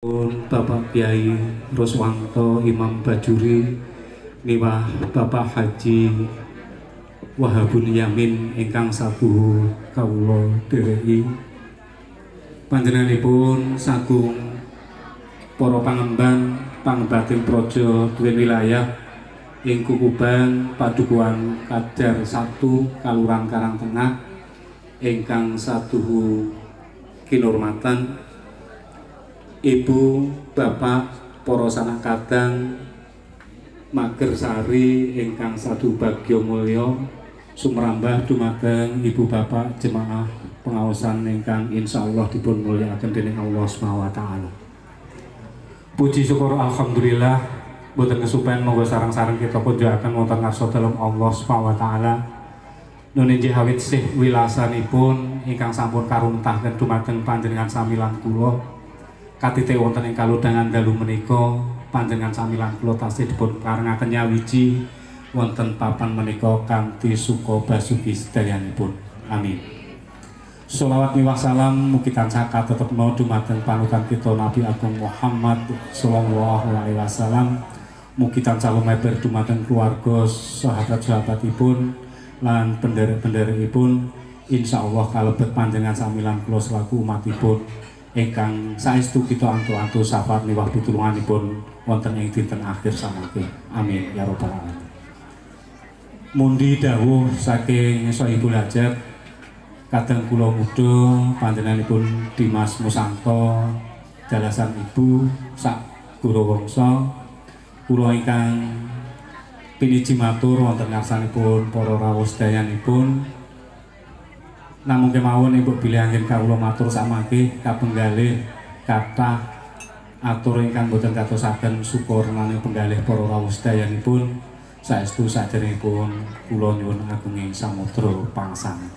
Bapak Kiai Ruswanto Imam Bajuri miwah Bapak Haji Wahabun Yamin ingkang saguhu kawula dhereki, panjenenganipun sagung para pangemban pangembating praja duwe wilayah ing Kukuban Padukuhan Kadar 1 Kalurahan Karangtengah ingkang saduhu kinurmatan, Ibu, Bapak, para sanak kadang Magersari ingkang sadu bagya mulya, sumrambah dumateng Ibu Bapak jemaah pengaosan ingkang insyaallah dipun mulyakaken dening Allah Subhanahu wa taala. Puji syukur alhamdulillah boten kesupen, monggo sareng-sareng kita kunjukaken wonten ngarsa dalem Allah Subhanahu wa taala. Nun injih awit sih wilasanipun ingkang sampun karumtahaken dumateng panjenengan sami lan kula, katite wonten ing kalodhangan dalu menika panjenengan sami lan kula tasih dipun parengaken nyawiji wonten papan menika kanthi suka basuki sedayanipun. Amin. Sholawat miwah salam mugi tansah katetepna dumateng panutan kita Nabi Agung Muhammad sallallahu alaihi wasallam. Mugi tansah lumeber dumateng keluarga, sahabat-sahabatipun lan penderek-penderekipun. Insyaallah kalebet panjenengan sami lan kula selaku umatipun ingkang saestu kita antu-antu syafaat miwah pitulunganipun wonten ing dinten akhir samangke. Amin ya rabbal alamin. Mundi dawuh saking Sohibul Hajat kadang kula muda, panjenenganipun Dimas Musanto dalasan ibu sak guru wangsa, kula ingkang piniji matur wonten ngarsanipun para rawuh sedayanipun. Namung kemawon ibu bilih anggen kawula matur samangke kapenggalih kathah atur ingkang boten katosaken syukur nanging penggalih para rawuh sedayanipun. Saestu saderengipun kula nyuwun agunging samudra pangsami.